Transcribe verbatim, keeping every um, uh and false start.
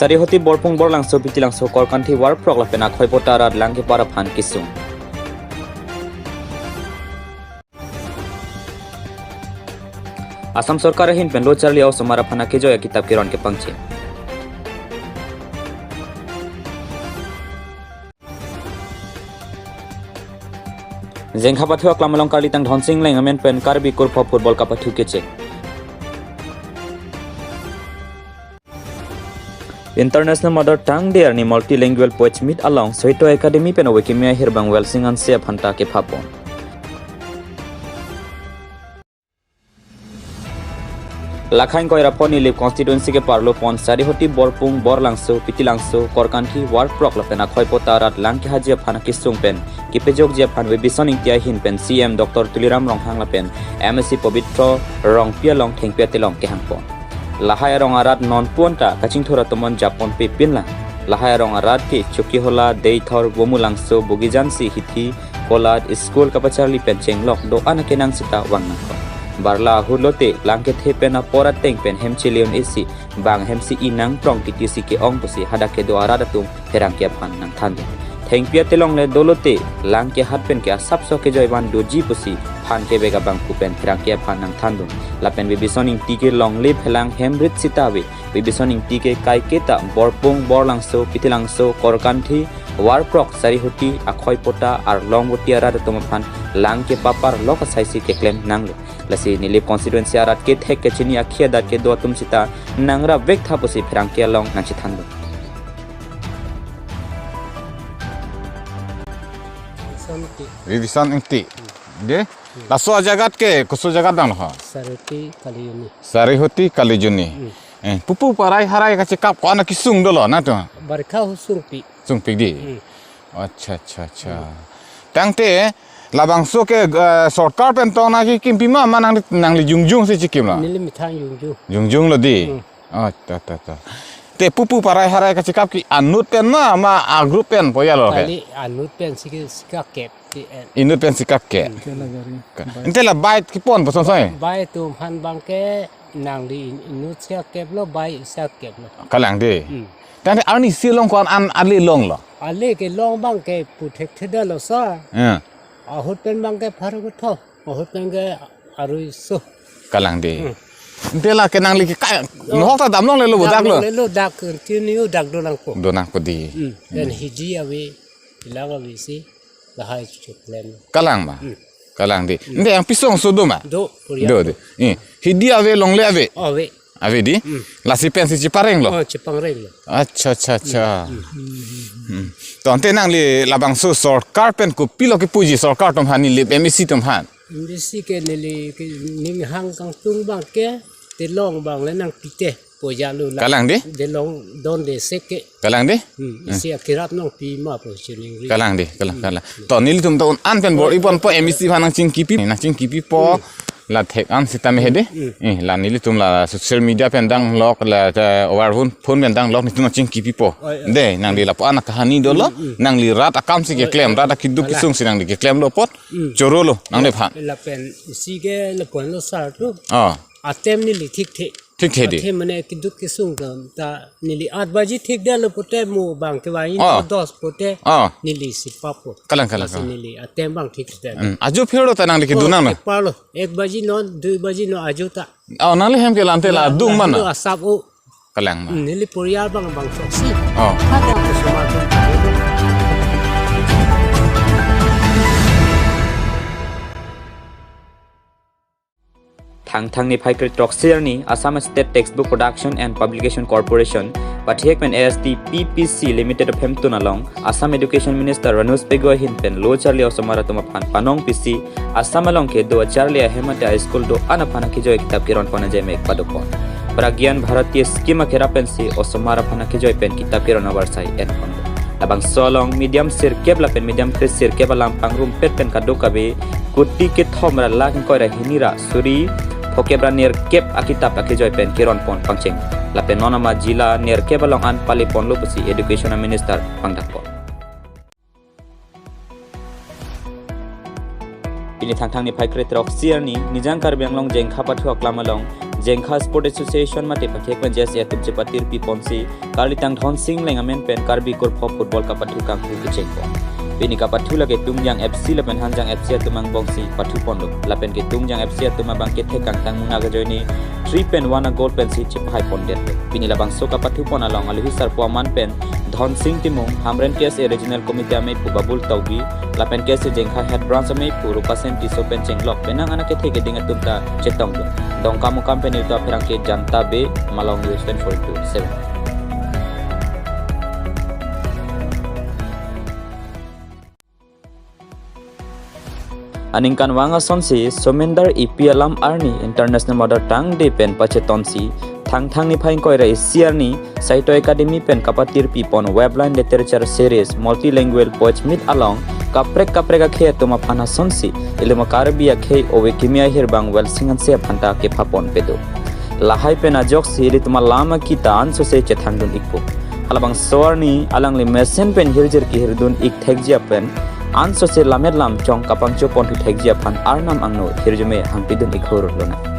Sarihuti, Borpung, Borlangso, Pitilangso, Korkanthi, Warprok lapen Akhoipota arat lang kepar aphan kesung. Assam Sorkar ahin pen lo charli a-osomar aphan akejoi akitap keron kepangcheng. Jengkha pathu aklam along Karlitang Dhonsing Engleng amen pen Karbi Kurpho Football kapathu kecheng. International Mother Tongue Day arni Multilingual Poets Meet along Sahitya Academy pen ove kimi ahirbang Welsing Hanse aphanta kepapon. Lakhain koira pon Nilip constituency keparlo pon Sarihuti, Borpung, Borlangso, Pitilangso, Korkanthi, Warprok lapen Akhoipota arat lang kehaji aphan kesung pen kepejokji aphan Vibison Ingti ahin pen C M Doctor Tuliram Ronghang lapen M A C Pobitro Rongpi along thengpi atelong kehangpon. Lahai arong arat non puonta kachingthur atomon japon pepin lang. Lahai arong arat ke Chokihola, Deithor, Bomulangso, Bogijansi, Hithi, Kolat, school kapacharli pen chenglok do-an akenang sita vang nangkok. Barla ahut lote lang kethe pen apor ateng pen hem cheleun isi bang hem si inang prong titi si ke-ong pusi hadak kedo arat atum pherangke aphan nangthandun. Thengpi atelong le dolote lang kehat pen ke asapso kejoi van doji pusi phan kevek abangphu pen pherangke aphan nangthandun. Lapen Vibison Ingti ke longle phelang hem rit sita ave. Vibison Ingti ke kaiketa Borpung, Borlangso, Pitilangso, Korkanthi, Warprok, Sarihuti, Akhoipota, Arlongvoti arat atum aphan lang kepaparlok asai si keklem nanglo. Lasi Nilip constituency arat kethek kechini akhei adat kedo atum sita nangrap vek tha pusi pherangke along nangchethandun. Vibison Ingti. Vibison Ingti. De? Laso ajagat ke, koso ajagat dang lo ha? Sarihuti Kalijuni. Sarihuti Kalijuni. Hmm. Eh, pupu parai harai kachekap ko-an akesung dolo na to? Barikha ahut sungpik. Sungpik di? Hmm. Accha, accha, accha. Hmm. Tangte, labangso ke, eh, sorkar pen tong nangkekimpi ma, ma nang, nangli jongjong si chekimlo? Neli methang jongjong. Jongjong lo di? Hmm. Oh, ta, ta, ta. Te pupu parai harai kachekap ke inut pen ma, ma a-group pen po ya lo ke? Kali inut pen si ke, si kakep ti en. Inut pen si kakep. Hmm. Ke la gari. Ka-, bai. Ante la bai kepon po song song e? Bai atum aphan abang ke nangli in-, inut si kakep lo, bai si kakep lo. Kalang di. Hmm. Tangte arnisi along ko-an an ale longlo? Ale kelong abang ke pu thekthedetlo sa. Ya. Ahut pen abang ke pharo kethom. Ahut pen ke arui so. Kalang di. Hmm. Ante la ke nangli ke kai, oh, nohok ta damlonglelo bo dak lo? Damlonglelo, dak continue dak do nangpo. Do nangpo di. Hmm. Hmm. Pen Hithi ave, Pitilangso ave si, lahai cheklem. Kalang ma? Hmm. Kalang di. Hmm. Ante yang Pisongso do ma? Do, Korea. Do di. Eh, Hithi ave, longle ave? Ave. Ave di? Hmm. Lasi pen si cheparenglo? Oh, cheparenglo. Accha, accha, accha. Hmm. Hmm. To ante nangli labangso sorkar pen kopilo kepuji, sorkar atum aphan, Nilip M A C atum aphan? M A C ke neli ke ning hang kangtung abang ke, telong abang le nangpi te, po ya lo la. Kalang di? Telong don de sek ke. Kalang di? Hmm, hmm. Isi akirap nangpi ma po chiningri. Kalang di, kalang, hmm, kalang. To nelitum ta un-an pen bor-i ponpo, M A C aphan nangchingkipi, nangchingkipipo. Hmm. La thek an sitame he di. Hmm. Eh, la nelitum la social media pen danglok, la, eh, over phone, phone pen danglok, nelitum nangchingkipipo. Oh, ya. De, nangli lapu-an akahani dolo, hmm, hmm, nangli rat akam si keklem, oh, ya, rat akeduk, kalang, kesung si nangli keklemlo apot, hmm, chorolo nangliphan. Lapen isi ke lapu-an lo sar tu. Oh. Atem neli thekthe. Thekthe di. Athe mane keduk kesung ta, ta neli aat baji thekdetlo pote mo abang ke vangji, oh, dos pote, oh, neli si papo. Kalang, kalang, lasi kalang. Neli atem abang thekthe. Hmm. Ajo phirlo ta nangli kedun nang na? Oh, kepar lo. Ek baji non, dui baji non ajo ta. Oh, nangli hem ke la ante la, la, adung la mana? Lo asap o. Kalang ma? Hmm, neli poriyal abang bangso si. Oh. Hanya ke semua tu. Thangthang niphai kre throksi arni Assam State Textbook Production and Publication Corporation, pathek pen A S T P P C Limited aphemtun along Assam Education Minister Ranoj Pegou ahin pen lo charli osomar atum aphan panong pisi Assam along kedo acharli ahem ate a-school do-an aphan akejoi kitap keron pon ajai mek padopon. Pragyan Bharati scheme akerap pensi osomar aphan akejoi pen kitap keron avarsai enpon. Labangso along medium sirkep lapen medium kre sirkep alam pangrumpet pen kadokave kuti kethom ra lakh ingkoi ra hini ra suri phokep ra nerkep akitap akejoi pen keron pon pangcheng. Lapen non ama jila nerkep along an pale ponlo pusi Education Minister pangdakpon. Pini Thangthang niphai kre throksi arni, Nijang Karbi Anglong Jengkha pathu aklam along Jengkha Sport Association mate pathek pen J S A atum chepatirpi ponsi, karlitang Dhonsing Leng amen pen Karbi Kurpho football kapathu kanghu kechengpon. Pini kapathu lake Tungjang F C lapen Hanjang F C atum angbongsi pathuponlo. Lapen ke Tungjang F C atum abang kethek kangtang muna ajoine three pen one a-goal pensi chepahaipondet. Pini labangso kapathupon along aluhi sarpo aman pen Dhonsing Timung, Hamren K S A Regional Committee ameiphu Babul Tokbi, lapen K S A Jengkha Head Branch ameiphu Rupasen Tisso pen chenglok penang anak kethe keding atum ta chetongdun. Dongkamukam pen Yuta Pherangke, Janta Be, Malong News twenty-four into seven. Aningkanvang asonsi Somendar Epi alam arni International Mother Tongue Day pen pachetonsi, Thangthang niphai ingkoi ra isi arni Sahitya Akademi pen kapatirpi pon Webline Literature Series Multilingual Poets Meet along kaprek kaprek akhei atum aphan asonsi, ilitum Karbi akhei ove kimi ahir bang Welsing Hanse aphan ta kephaponpedo. Lahai pen ajoksi ilitum alam akita ansose chethangdun ikpo. Halabangso arni alangli mesen pen hirjir kehirdun ik thekji pen ansose lammet lamchong kapangchoponthu thekji aphan Arnam angno hirjume hangpidun ikhur lonang.